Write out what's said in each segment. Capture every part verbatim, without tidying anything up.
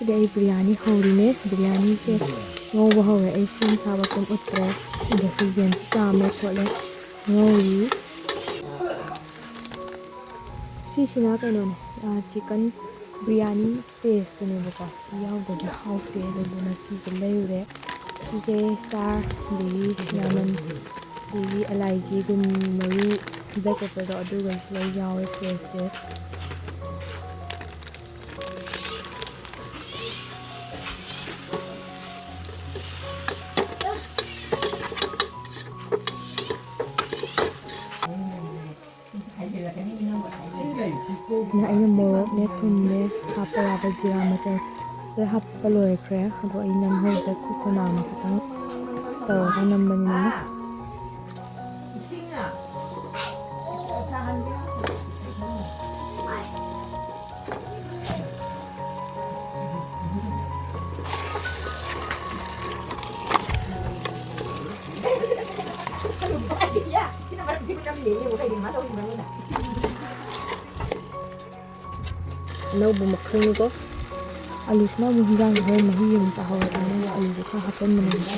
ꯁꯤꯗꯤ ꯑꯩ ꯕꯤꯔꯌꯥꯅꯤ ꯍꯧꯔꯤꯅꯦ꯫ ꯕꯤꯔꯌꯥꯅꯤꯁꯦ ꯉꯧꯕ ꯍꯧꯔꯦ꯫ ꯑꯩ ꯁꯦꯝ ꯁꯥꯕ ꯀꯩꯝ ꯎꯠꯇ꯭ꯔꯦ꯫ ꯑꯗꯁꯨ ꯌꯦꯟꯁꯨ ꯆꯥꯝꯃꯦ ꯈꯣꯠꯂꯦ, ꯉꯧꯔꯤ꯫ ꯁꯤꯁꯤꯅ ꯀꯩꯅꯣꯅꯦ, ꯆꯤꯀꯟ ꯕꯤꯔꯌꯥꯅꯤ ꯄꯦꯁꯇꯨꯅꯦꯕꯀꯣ꯫ ꯁꯤ ꯌꯥꯎꯗ꯭ꯔꯗꯤ ꯍꯥꯎꯇꯦ꯫ ꯑꯗꯨꯗꯨꯅ ꯁꯤꯁꯦ ꯂꯩꯔꯨꯔꯦ꯫ ꯁꯤꯁꯦ ꯁ꯭ꯇꯥꯔ, ꯑꯗꯒꯤ ꯁꯤꯅꯥꯃꯟ, ꯑꯗꯒꯤ ꯑꯦꯂꯥꯏꯆꯤꯒꯨꯝ, ꯃꯔꯨ, ꯕ꯭ꯂꯦꯛ ꯄꯦꯄꯔꯗꯣ, ꯑꯗꯨꯒꯩꯁꯨ ꯂꯣꯏ ꯌꯥꯎꯋꯦ ꯄꯦꯁꯁꯦ꯫ ꯁꯤꯅ ꯑꯩꯅ ꯃꯣꯔꯣꯛꯅꯦ, ꯊꯨꯝꯅꯦ, ꯍꯥꯞꯄ ꯌꯥꯕ ꯖꯤꯔꯥ ꯃꯆꯜ ꯂꯣꯏ ꯍꯥꯞꯄ ꯂꯣꯏꯈ꯭ꯔꯦ꯫ ꯑꯗꯣ ꯑꯩ ꯅꯝꯍꯧꯗ꯭ꯔꯦ, ꯈꯨꯠꯁꯦ ꯅꯥꯝꯃ ꯈꯤꯇꯪ ꯇꯧꯔꯒ ꯅꯝꯕꯅꯤꯅ꯫ ꯑꯅꯧꯕ ꯃꯈꯜꯅꯤꯀꯣ꯫ ꯑꯂꯨꯁꯤꯅ ꯑꯃꯨꯛ ꯍꯤꯟꯖꯥꯡꯗ ꯍꯣꯔꯦꯟ ꯃꯍꯤ ꯑꯃꯨꯛ ꯇꯥꯍꯧꯔꯗꯤ ꯑꯩꯅ ꯑꯂꯨꯁꯦ ꯈꯔ ꯍꯥꯞꯆꯟꯕꯅꯦꯕ꯫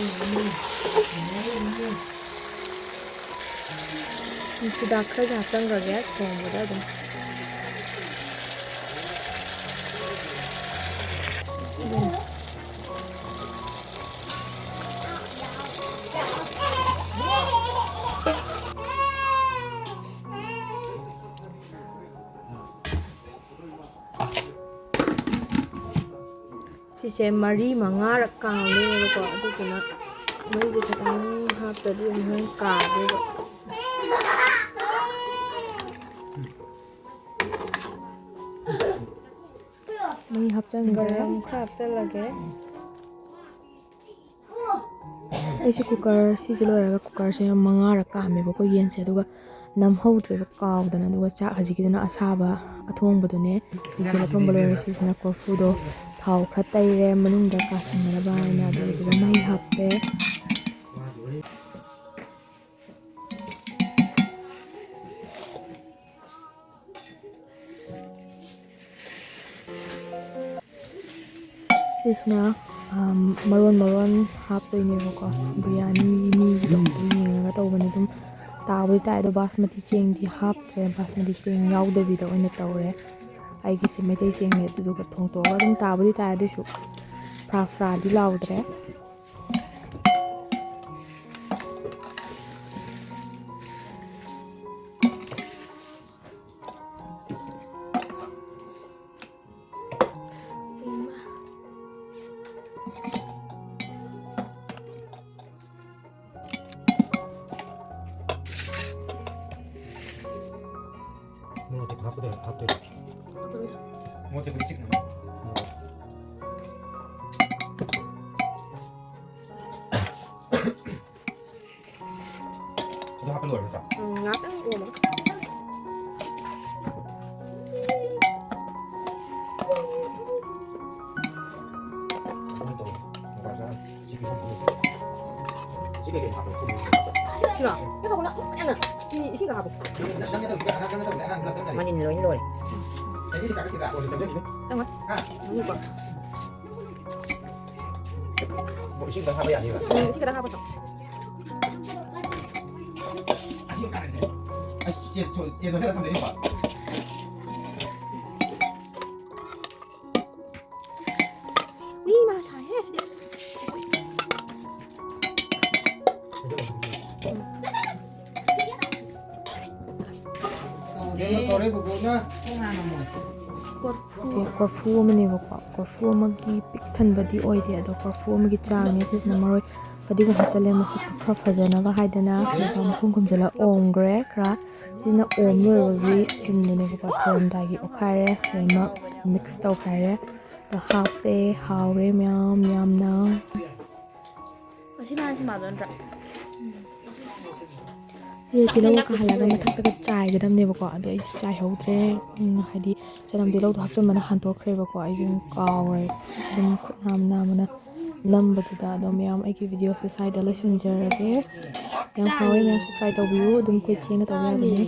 ꯁꯤꯗ ꯈꯔꯁꯨ ꯍꯥꯞꯆꯟꯈ꯭ꯔꯒꯦ ꯊꯣꯡꯕꯗ ꯑꯗꯨꯝ꯫ ꯁꯤꯁꯦ ꯃꯔꯤ ꯃꯉꯥꯔꯛ ꯀꯥꯝꯗꯣꯏꯅꯦꯕꯀꯣ꯫ ꯑꯗꯨꯗꯨꯅ ꯃꯩꯁꯦ ꯈꯤꯇꯪ ꯍꯥꯞꯇ꯭ꯔꯗꯤ ꯑꯃꯨꯛ ꯍꯦꯟꯅ ꯀꯥꯗꯣꯏꯕ꯫ ꯃꯩ ꯍꯥꯞꯆꯟꯈ꯭ꯔꯦ꯫ ꯒꯔꯝ ꯈꯔ ꯍꯥꯞꯆꯜꯂꯒꯦ꯫ ꯑꯩꯁꯦ ꯀꯨꯀꯔ, ꯁꯤꯁꯦ ꯂꯣꯏꯔꯒ ꯀꯨꯀꯔꯁꯦ ꯃꯉꯥꯔꯛ ꯀꯥꯝꯃꯦꯕꯀꯣ ꯌꯦꯟꯁꯦ, ꯑꯗꯨꯒ ꯅꯝꯍꯧꯗ꯭ꯔꯦꯕ ꯀꯥꯎꯗꯅ꯫ ꯑꯗꯨꯒ ꯆꯥꯛ ꯍꯧꯖꯤꯛꯀꯤꯗꯨꯅ ꯑꯁꯥꯕ ꯑꯊꯣꯡꯕꯗꯨꯅꯦ꯫ ꯌꯦꯟ ꯑꯊꯣꯡꯕ ꯂꯣꯏꯔꯦ꯫ ꯁꯤꯁꯤꯅ ꯀꯣꯔꯐꯨꯗꯣ ꯊꯥꯎ ꯈꯔ ꯇꯩꯔꯦ ꯃꯅꯨꯡꯗ ꯀꯥꯁꯟꯅꯅꯕ ꯍꯥꯏꯅ, ꯑꯗꯨꯗꯨꯒ ꯃꯩ ꯍꯥꯞꯄꯦ꯫ ꯁꯤꯁꯤꯅ, ꯑꯝ, ꯃꯔꯣꯟ ꯃꯔꯣꯟ ꯍꯥꯞꯇꯣꯏꯅꯦꯕꯀꯣ꯫ ꯕꯤꯔꯌꯥꯅꯤ ꯃꯤꯒꯤꯗꯣ ꯌꯦꯡꯉꯒ ꯇꯧꯕꯅꯦ꯫ ꯑꯗꯨꯝ ꯇꯥꯕꯨꯗꯤ ꯇꯥꯏ, ꯑꯗꯣ ꯕꯥꯁꯃꯇꯤ ꯆꯦꯡꯗꯤ ꯍꯥꯞꯇ꯭ꯔꯦ꯫ ꯕꯥꯁꯃꯇꯤ ꯆꯦꯡ ꯌꯥꯎꯗꯕꯤꯗ ꯑꯣꯏꯅ ꯇꯧꯔꯦ꯫ ꯑꯩꯒꯤꯁꯦ ꯃꯩꯇꯩ ꯆꯦꯡꯅꯦ꯫ ꯑꯗꯨꯗꯨꯒ ꯊꯣꯡꯇꯣꯛꯑꯒ ꯑꯗꯨꯝ ꯇꯥꯕꯨꯗꯤ ꯇꯥꯏ, ꯑꯗꯨꯏꯁꯨ ꯐ꯭ꯔꯥ ꯐ꯭ꯔꯥꯗꯤ ꯂꯥꯎꯗ꯭ꯔꯦ꯫ ꯃꯣꯔꯣꯛ ꯑꯇꯦꯛꯄ ꯍꯥꯞꯀꯗꯣꯏꯔꯣ? ꯍꯥꯞꯇꯣꯏꯔꯣ? ꯃꯣꯔꯣꯛ ꯑꯇꯦꯛꯄꯗꯤ ꯆꯤꯛꯅꯕꯅꯦ꯫ ꯑꯗꯨ ꯍꯥꯞꯄ ꯂꯣꯏꯔꯕ ꯅꯠꯇ꯭ꯔꯣ? ꯎꯝ, ꯉꯥꯛꯇꯪ ꯑꯣꯝꯃꯒ꯫ ꯑꯗꯨꯃꯥꯏꯅ ꯇꯧꯔꯣ꯫ ꯃꯣꯕꯥꯏꯜ ꯆꯥꯔ ꯁꯤ ꯄꯤꯁꯟꯕ ꯂꯣꯏꯔꯦ꯫ ꯁꯤ ꯀꯩꯀꯩ ꯍꯥꯞꯄꯅꯣ? ꯊꯨꯝ ꯍꯥꯞꯄ꯫ ꯁꯤꯔꯣ? ꯏꯁꯤꯡ ꯈꯔ ꯍꯥꯞꯄꯣ꯫ ꯅꯪ ꯅꯪ ꯇꯧꯔꯤꯗꯨꯗꯤ ꯑꯉꯥꯡ ꯅꯪ ꯅꯪ ꯇꯧꯔꯤꯗꯨꯗꯤ ꯑꯉꯥꯡ ꯅꯪ ꯅꯪ ꯇꯧꯔꯤꯗꯨꯗꯤ꯫ ꯃꯅꯤꯟ ꯂꯣꯏ ꯂꯣꯏꯔꯦ꯫ ꯑꯩꯗꯤ ꯁꯤ ꯀꯥꯈꯠꯈꯤꯗ꯭ꯔꯥ? ꯑꯣ, ꯆꯪꯁꯤꯜꯂꯤꯅꯦ꯫ ꯆꯪꯉꯣꯏ꯫ ꯍꯥ? ꯉꯥꯏꯈꯣꯀꯣ꯫ ꯏꯁꯤꯡ ꯈꯤꯇꯪ ꯍꯥꯞꯄ ꯌꯥꯅꯤꯕ? ꯎꯝ, ꯏꯁꯤꯡ ꯈꯤꯇꯪ ꯍꯥꯞꯄꯣ꯫ ꯑꯁꯤ ꯀꯥꯔꯛꯁꯦ꯫ ꯑꯁ, ꯆꯦ-, ꯆꯦ-, ꯆꯦ ꯂꯣꯏꯁꯤꯜꯂ ꯊꯝꯗꯣꯏꯅꯤꯀꯣ꯫ ꯎꯏ, ꯃꯥ ꯁꯥꯏꯍꯦ, ꯁꯤꯗꯤ꯫ ꯑꯁ꯫ ꯀꯩꯅꯣ ꯇꯧꯔꯦ, ꯕꯨꯕꯣꯛꯅ꯫ ꯁꯦ ꯀꯣꯔꯐꯨ ꯑꯃꯅꯦꯕꯀꯣ꯫ ꯀꯣꯔꯐꯨ ꯑꯃꯒꯤ ꯄꯤꯛ ꯊꯟꯕꯗꯤ ꯑꯣꯏꯗꯦ, ꯑꯗꯣ ꯀꯣꯔꯐꯨ ꯑꯃꯒꯤ ꯆꯥꯡꯅꯦ꯫ ꯁꯤꯁꯤꯅ ꯃꯔꯣꯏ ꯐꯗꯤꯒꯣꯝ ꯍꯥꯞꯆꯜꯂꯦ, ꯃꯁꯛꯇꯣ ꯈꯔ ꯐꯖꯅꯕ ꯍꯥꯏꯗꯅ꯫ ꯑꯗꯨꯒ ꯃꯈꯨꯝ ꯈꯨꯝꯖꯤꯜꯂ ꯑꯣꯝꯈ꯭ꯔꯦ ꯈꯔ꯫ ꯁꯤꯅ ꯑꯣꯝ ꯂꯣꯏꯕꯒꯤ ꯁꯤꯟꯗꯨꯅꯦꯕꯀꯣ, ꯊꯣꯡꯉꯝꯗꯥꯏꯒꯤ ꯑꯣꯠꯈꯥꯏꯔꯦ, ꯂꯣꯏꯅꯃꯛ ꯃꯤꯛꯁ ꯇꯧꯈꯥꯏꯔꯦ꯫ ꯑꯗꯣ ꯍꯥꯞꯄꯦ, ꯍꯥꯎꯔꯦ ꯃꯌꯥꯝ ꯌꯥꯝꯅ꯫ ꯑꯁꯤ ꯃꯥꯅ ꯁꯤ ꯃꯥꯗꯣ ꯅꯠꯇ꯭ꯔꯥ? ꯁꯤꯁꯦ ꯇꯤꯜꯍꯧ ꯀꯥꯍꯜꯂꯒ ꯃꯊꯛꯇꯒ ꯆꯥꯏꯒꯗꯕꯅꯦꯕꯀꯣ, ꯑꯗꯣ ꯑꯩ ꯆꯥꯏꯍꯧꯗ꯭ꯔꯦ꯫ ꯎꯝ, ꯍꯥꯏꯗꯤ ꯆꯅꯝ ꯇꯤꯜꯍꯧꯗꯣ ꯍꯥꯞꯆꯟꯕꯅ ꯍꯥꯟꯗꯣꯛꯈ꯭ꯔꯦꯕꯀꯣ, ꯑꯩꯁꯨ ꯑꯗꯨꯝ ꯀꯥꯎꯔꯦ꯫ ꯑꯗꯨꯝ ꯈꯨꯠ ꯅꯥꯝ ꯅꯥꯝꯃꯅ ꯅꯝꯕꯗꯨꯗ꯫ ꯑꯗꯣ ꯃꯌꯥꯝ, ꯑꯩꯒꯤ ꯚꯤꯗꯤꯑꯣꯁꯦ ꯁ꯭ꯋꯥꯏꯗ ꯂꯣꯏꯁꯤꯟꯖꯔꯒꯦ꯫ ꯌꯥꯝ ꯍꯥꯎꯋꯦ, ꯃꯌꯥꯝꯁꯨ ꯇ꯭ꯔꯥꯏ ꯇꯧꯕꯤꯌꯨ꯫ ꯑꯗꯨꯝ ꯀꯨꯏ ꯆꯦꯡꯅ ꯇꯧꯕ ꯌꯥꯕꯅꯦ꯫